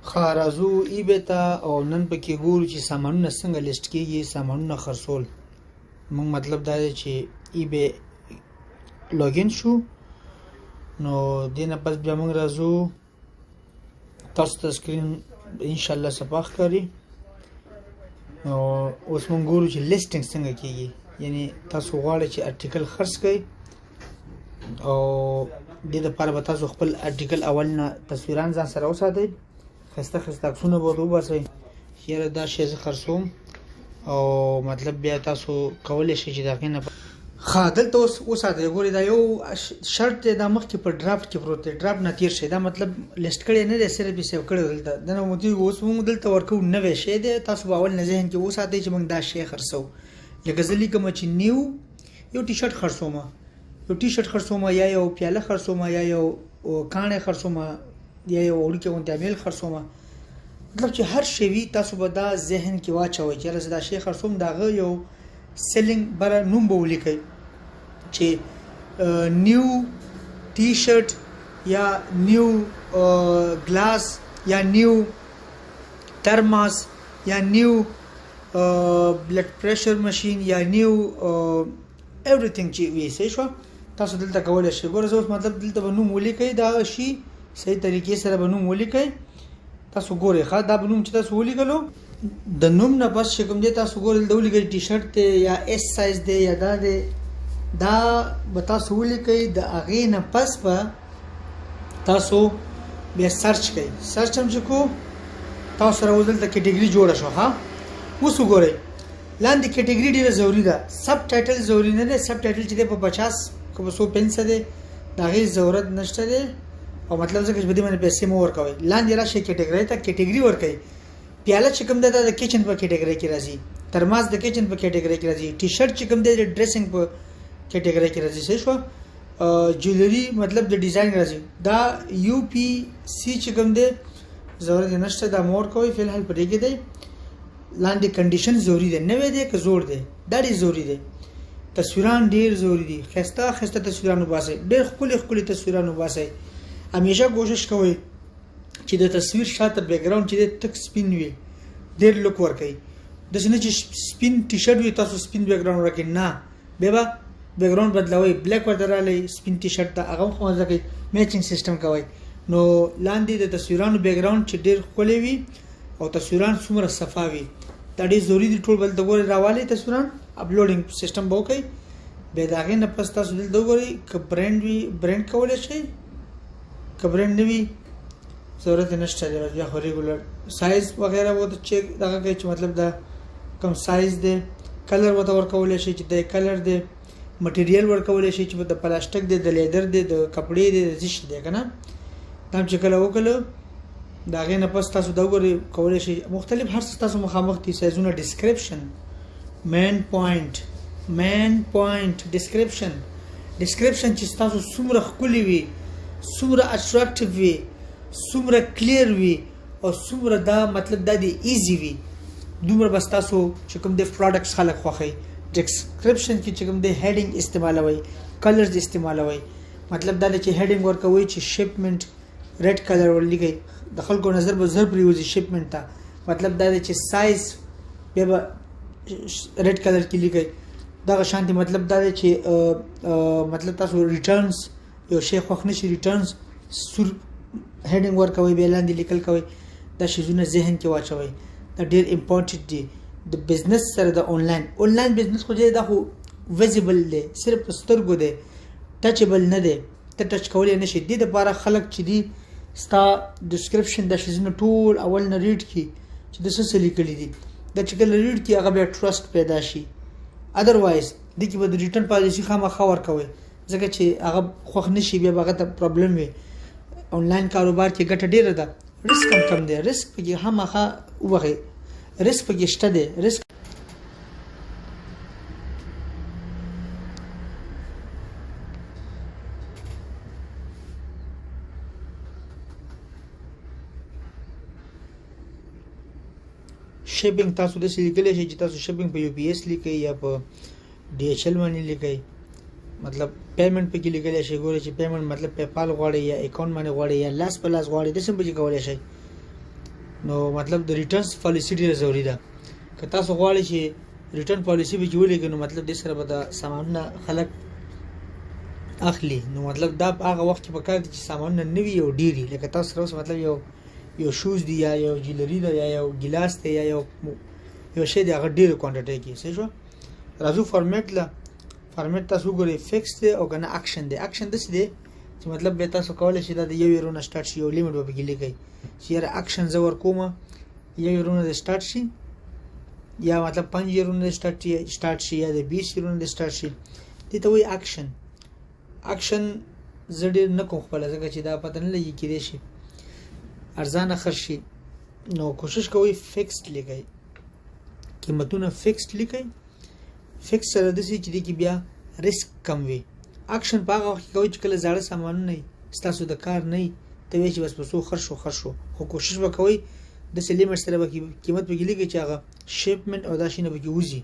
ښه راځو eBay ته او نن پکې ګورو چې سامانونه څنګه list کیږي، سامانونه خرڅول. موږ مطلب دا دی چې eBay login شو، نو دې نه پس بیا موږ راځو تاسو ته screen ان شاء الله صفا ښکاري. نو اوس موږ ګورو چې listing څنګه کیږي، یعنی تاسو غواړئ چې article خرڅ کړئ او دې دپاره به تاسو خپل article اول نه تصویران ځان سره وساتئ، ښایسته ښایسته عکسونه به ورته وباسئ چې یاره دا شی زه خرڅوم، او مطلب بیا تاسو کولی شئ چې د هغې نه ښه دلته اوس وساتئ. ګورئ دا یو شرط دی، دا مخکې په draft کې پروت دی، draft نه تېر شئ، دا مطلب list کړی نه دی، صرف یې save کړی دلته دنه مو تېږو. اوس موږ دلته ورکوو نوی شی دی، تاسو به اول نه ذهن کې وساتئ چې موږ دا شی خرڅوو. لکه زه لیکم چې new یو ټي شرټ خرڅوم، یو ټي شرټ خرڅوم، یا یو پیاله خرڅوم، یا یو کاڼی خرڅوم، یا یو وړوکی غوندې امیل خرڅوم. مطلب چې هر شی وي تاسو به دا ذهن کې واچوئ چې یاره زه دا شی خرڅوم، د هغه یو selling بره نوم به ولیکئ چې new T-shirt یا new glass یا new thermos یا new blood pressure machine یا new everything چې وي. صحیح شوه؟ تاسو دلته کولی شئ. ګوره زه اوس مطلب دلته به نوم ولیکئ، دا شي صحیح طریقې سره به نوم ولیکئ. تاسو ګورئ ښه، دا به نوم چې تاسو ولیکلو د نوم نه پس چې کوم دی تاسو ګورئ دلته ولیکئ ټي شرټ دی یا S size دی یا دا دی، دا به تاسو ولیکئ. د هغې نه پس به تاسو بیا search کړئ. search هم چې کوو تاسو سره اوس دلته category جوړه شوه. ښه اوس وګورئ لاندې category ډېره ضروري ده، subtitle ضروري نه دی. subtitle چې دی په 50 که په څو پنسه دی، د هغې ضرورت نشته دی، او مطلب ځکه چې په دې باندې پیسې مه ورکوئ. لاندې راشئ category ته، category ورکوئ. پیاله چې کوم دی دا د kitchen په category کې راځي، ترماز د kitchen په category کې راځي، ټي شرټ چې کوم دی د dressing په category کې راځي. صحیح شوه؟ jewelry مطلب د design راځي. دا UPC چې کوم دی ضرورت یې نشته، دا مه ورکوئ فی الحال په دې کې دی. لاندې condition ضروري دی، نوی دی که زوړ دی، دا ډېر ضروري دی. تصویران ډېر ضروري دي، ښایسته ښایسته تصویران وباسئ، ډېر ښکلي ښکلي تصویران وباسئ. همیشه کوشش کوئ چې د تصویر شاته background چې دی تک سپین وي، ډېر look ورکوي. داسې نه چې سپین ټي شرټ وي تاسو سپین background ورکوئ، نه، بیا به background بدلوئ، black ورته رالی سپین ټي شرټ ته، هغه هم ښه مزه کوي، matching system کوئ. نو لاندې د تصویرانو background چې ډېر ښکلی وي او تصویران څومره صفا وي، دا ډېر ضروري دي. ټول بل ته ګورئ راوالئ تصویران، uploading system به وکړئ. بیا د هغې نه پس تاسو دلته وګورئ که برند وي برند کولی شئ، که برند نه وي ضرورت یې نشته دی. بیا خو regular size وغیره ورته چک دغه کوي چې مطلب دا کوم سایز دی، color ورته ورکولی شئ چې دا color دی، material ورکولی شئ چې د پلاستیک دی، د leather دی، د کپړې دی، د څه شي دی که نه. دا هم چې کله وکړو د هغې نه پس تاسو دا وګورئ کولی شئ مختلف هر څه تاسو مخامخ دي، سایزونه، description، main point، main point، description. description چې ستاسو څومره ښکلي وي، څومره attractive وي، څومره clear وي، او څومره دا مطلب دا دی easy وي، دومره به ستاسو چې کوم دی products خلک خوښوي. description کې چې کوم دی heading استعمالوئ، colors استعمالوئ. مطلب دا دی چې heading ورکوئ چې shipment red color ورلیکئ، د خلکو نظر به زر پرېوځي shipment ته. مطلب دا دی چې سایز بیا به red color کې لیکئ. دغه شان دی. مطلب دا دی چې مطلب تاسو returns یو شی خوښ نه شي، returns سور heading ورکوئ، بیا لاندې لیکل کوئ. دا شیزونه ذهن کې واچوئ، دا ډېر important دي د business سره. د online business خو دا خو visible دی، صرف په سترګو دی، touchable نه دی، ته touch کولی نه شي. دې دپاره خلک چې دي ستا description دا شیزونه ټول اول نه read کړي چې د څه څه لیکلي دي، دا چې کله read کړي هغه بیا trust پیدا شي. otherwise دې کې به د return policy خامخا ورکوئ، ځکه چې هغه خوښ نه شي، بیا به هغه ته problem وي. آنلاین کاروبار کې ګټه ډېره ده، ریسک هم کم دی، ریسک پکې خامخا ووهئ، ریسک پکې شته دی، ریسک shipping تاسو داسې لیکلی شئ چې تاسو shipping په UPS لیکئ یا په DHL باندې لیکئ. مطلب payment پکې لیکلی شئ. ګورئ چې payment مطلب PayPal غواړئ یا account باندې غواړئ یا لاس په لاس غواړئ، داسې هم پکې کولی شئ. نو مطلب د ریټرنز پالیسی ډیره ضروري ده. که تاسو غواړئ چې ریټرن پالیسی به جوړیږي نو مطلب دې سره به د سامانونه خلک اخلي. نو مطلب دا په هغه وخت کې پکار دي چې سامانونه نوي او ډیر وي. لکه تاسو سره اوس مطلب یو شوز دی یا یو جیلری ده یا یو ګیلاس دی یا یو شی دی، هغه ډیره کوانټیټي کې. صحیح شو؟ راځو فارمیټ له. فارمیټ تاسو وګورئ فکس دی او کنه اکشن دی. اکشن داسې دی چې مطلب به تاسو کولی شئ دا د 1 یورو نه سټارټ شي، یو لیمټ به پکې لیکئ چې یاره اکشن زه ورکوم 1 یورو نه د سټارټ شي، یا مطلب 5 یورو نه سټارټ شي، یا د 20 یورو نه سټارټ شي. دې ته وایي اکشن. اکشن زه ډېر نه کوم خپله، ځکه چې دا پته نه لګي کېدای شي ارزانه خرڅ شي. نو کوشش کوئ فکسډ لیکئ، قیمتونه فکسډ لیکئ. فکس سره داسې چې دې کې بیا ریسک کم وي. اکشن په هغه وخت کې کوئ چې کله زاړه سامانونه وي، ستاسو د کار نه وي، ته وایې چې بس په څو خرڅ شو خرڅ شو. خو کوشش به کوئ داسې لیمټ سره به قیمت پکې لیکئ چې هغه شپمنټ او دا شیونه پکې وځي،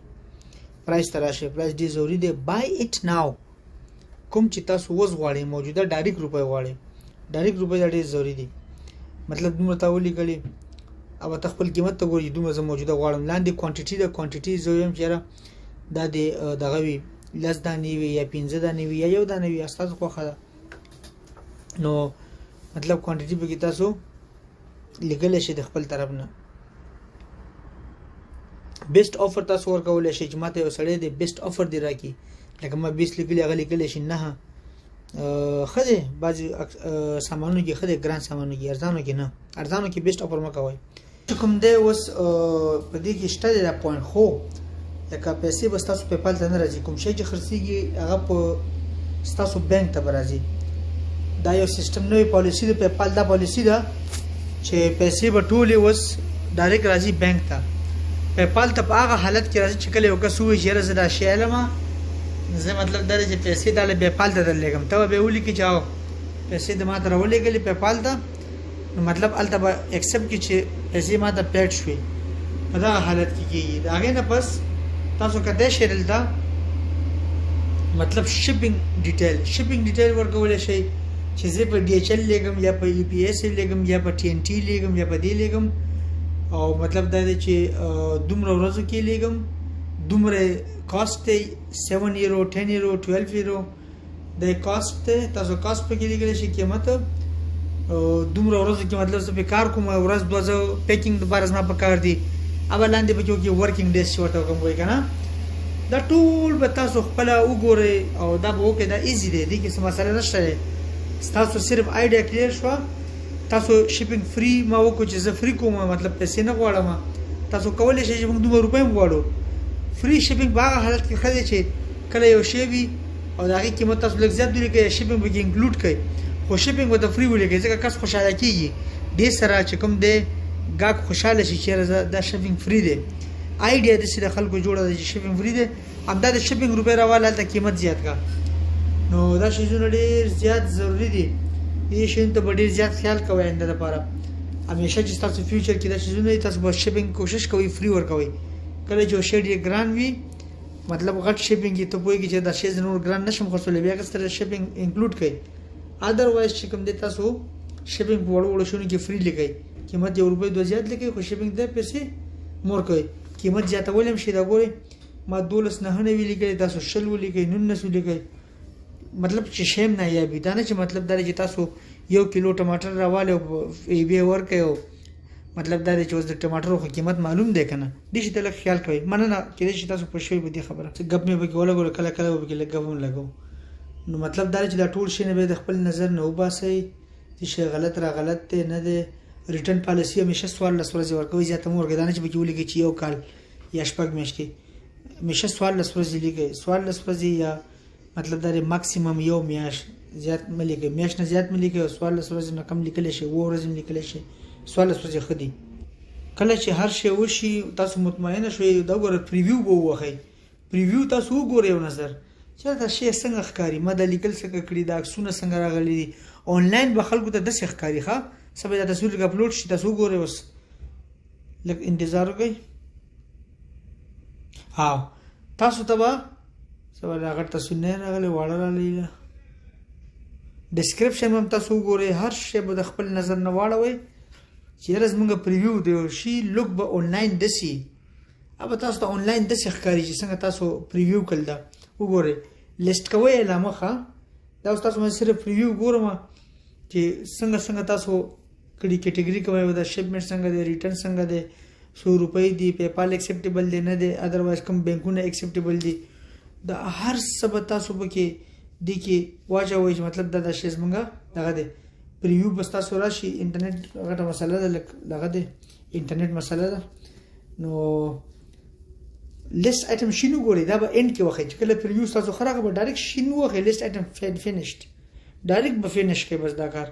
پرایس ته راشي. پرایس ډېر ضروري دی. بای اټ ناو، کوم چې تاسو اوس غواړئ موجوده ډایرکټ روپۍ غواړئ، ډایرکټ روپۍ دا ډېر ضروري دي. مطلب دومره تا ولیکلې او ته خپل قیمت ته ګورې دومره زه موجوده غواړم. لاندې کوانټیټي ده، کوانټیټي زه وایم چې یاره دا دې دغه وي 10 دانې وي یا 5 دانې وي یا 1 دانه وي، ستاسو خوښه ده. نو مطلب کوانټیټي پکې تاسو لیکلی شئ د خپل طرف نه. بیسټ آفر تاسو ورکولی شئ چې ماته یو سړی دی بیسټ آفر دی راکړي، لکه ما 20 لیکلي هغه لیکلی شي 9. ښه دی، بعضې سامانونو کې ښه دی، ګران سامانونو کې، ارزانو کې نه. ارزانو کې بیسټ آفر مه کوئ. چې کوم دی اوس په دې کې شته دی دا پوینټ، خو لکه پیسې به ستاسو پیپال ته نه راځي، کوم شی چې خرڅېږي هغه په ستاسو بانک ته به راځي. دا یو سیستم نوې پالیسي ده پیپال، دا پالیسي ده چې پیسې به ټولې اوس ډایرکټ راځي بانک ته. پیپال ته په هغه حالت کې راځي چې کله یو کس ووایي چې یاره زه دا شی علم، زه مطلب دا دی چې پیسې دا له پیپال ته درلېږم، ته به بیا ولیکې چې پیسې د ما ته راولېږلې پیپال ته، نو مطلب هلته به اکسپټ کړي چې پیسې ما ته پیډ شوې. په دغه حالت کې کېږي. د هغې نه پس تاسو کتلی شئ دلته مطلب شپینګ ډیټیل، شپینګ ډیټیل ورکولی شئ چې زه په ډي ایچ ایل لېږم یا په یو پي ایس لېږم یا په ټي ان ټي لېږم یا په دې لېږم، او مطلب دا دی چې دومره ورځو کې لېږم، دومره کاست دی 7 یورو، 10 یورو، 12 یورو د کاست دی. تاسو کاست پکې لیکلی شئ قیمت. دومره ورځو کې مطلب زه پې کار کوم، ورځ دوه زه پیکینګ دپاره زما په کار دي، اول لاندې پکې وکړي ورکینګ ډیز چې ورته کوم وایي که نه. دا ټول به تاسو خپله وګورئ او دا به وکړئ. دا ایزي دی، دې کې څه مسله نشته دی. ستاسو صرف آیډیا کلیر شوه. تاسو شپینګ فری ما وکړو چې زه فری کوم، مطلب پیسې نه غواړم. تاسو کولی شئ چې موږ دومره روپۍ هم غواړو. فری شپینګ په هغه حالت کې ښه دی چې کله یو شی وي او د هغې قیمت تاسو لږ زیات ولیکئ، شپینګ پکې انکلوډ کړئ، خو شپینګ ورته فری ولیکئ، ځکه کس خوشحاله کېږي دې سره چې کوم دی ګاک خوشحاله شي چې یاره دا شپینګ فری دی. آیډیا داسې د خلکو جوړه ده چې شپینګ فری دی، همدا د شپینګ روپۍ راواله هلته قیمت زیات کړه. نو دا شیزونه ډېر زیات ضروري دي، دې شیانو ته به ډېر زیات خیال کوئ آینده لپاره. همیشه چې ستاسو فیوچر کې دا شیزونه دي، تاسو به شپینګ کوشش کوئ فری ورکوئ. کله چې یو شی ډېر ګران وي، مطلب غټ شپینګ یې، ته پوهېږې چې دا شی زه نور ګران نه شم خرڅولی، بیا هغه سره شپینګ انکلوډ کړئ. ادروایز چې کوم دی تاسو شپینګ په وړو وړو شیانو کې فری لیکئ، قیمت 1 روپۍ 2 زیات لیکئ، خو شپینګ ته پیسې مور کوئ. قیمت زیاتولی هم شئ. دا ګورئ ما 12.99 ولیکلې، تاسو 20 ولیکئ، 19 ولیکئ، مطلب چې شی هم نایاب وي. دا نه چې مطلب دا دی چې تاسو 1 کیلو ټماټر راوالی او بیا ورکړئ، او مطلب دا دی چې اوس د ټماټرو خو قیمت معلوم دی که نه. دې شي ته لږ خیال کوئ. مننه، کېدای شي تاسو پوه شوي په دې خبره. څه ګپ مې پکې ولګولو، کله کله به پکې لږ ګپ هم لګوم. نو مطلب دا دی چې دا ټول شیونه به د خپل نظر نه وباسئ، چې شی غلط را غلط دی نه دی. ریټرن پالیسي همیشه 14 ورځې ورکوئ، زیاته مه ورکوئ. دا نه چې پکې ولیکئ چې 1 کال یا 6 میاشتې، همیشه 14 ورځې لیکئ، 14 ورځې یا مطلب دا دی ماکسیمم 1 میاشت، زیات مه لیکئ، میاشت نه زیات مه لیکئ، او 14 ورځې نه کم لیکلی شئ، 7 ورځې هم لیکلی شئ، 14 ورځې ښه دي. کله چې هر شی وشي تاسو مطمئنه شئ، دا وګوره پریویو به ووهئ، پریویو تاسو وګورئ یو نظر چې دا شی څنګه ښکاري، ما دا لیکل څنګه کړي، دا عکسونه څنګه راغلي دي. آنلاین به خلکو ته داسې ښکاري، ښه څه به دا تصویر لږ اپلوډ شي، تاسو وګورئ. اوس لږ انتظار وکړئ. ها تاسو ته به څه به دا غټ تصویر نه راغلی، واړه راغلی. ډسکرپشن هم تاسو وګورئ، هر شی به د خپل نظر نه واړوئ. چې یاره زمونږ پریویو دی شي لوک به انلاین دسی ابه تاسو ته انلاین داسې ښکاري چې څنګه تاسو پریویو کړل. دا وګورئ، لیست کوئ علامه ښه. دا اوس تاسو باندې صرف پریویو ګورم چې څنګه څنګه تاسو کړي، کیټګوري کومه ده، شپمنټ څنګه دی، ریټرن څنګه دی، څو روپۍ دي، پیپال اکسپټیبل دی نه دی، ادروایز کوم بانکونه اکسپټیبل دي. دا هر څه به تاسو پکې دي کې واچوئ چې مطلب دا شی زمونږ دغه دی. پریویو به ستاسو راشي. انټرنیټ غټه مسله ده، لږ دغه دی، انټرنیټ مسله ده. نو لیست ایټم شین وګورئ، دا به اند کې وخی چې کله پریویو ستاسو ښه راغی به ډایرکټ شین وخی، لیست ایټم فینشډ، ډایرکټ به فینش کوي بس دا کار.